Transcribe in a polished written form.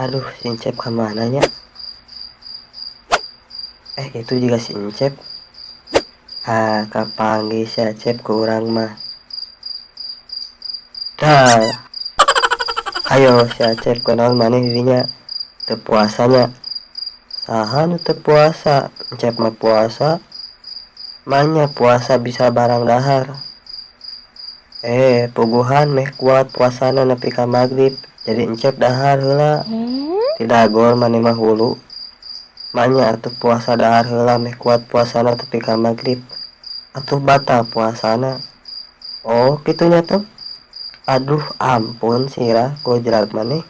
Aduh, si Encep kamana nya? Eh, itu juga si Encep. Ah, kapanggih si Acep ku urang mah. Tah. Ayo si Acep, kunaon maneh di dinya? Teu puasa nya? Saha nu teu puasa? Encep mah puasa. Manya puasa bisa barang dahar. Eh, puguhan meh kuat puasana nepi ka magrib. Jadi Encep dahar heula. Tidagor maneh mah hulu. Manya atuh puasa dahar heula meh kuat puasana tepi ka magrib. Atuh batal puasana. Oh, kitu nya tuh. Aduh, ampun sirah gojrak maneh.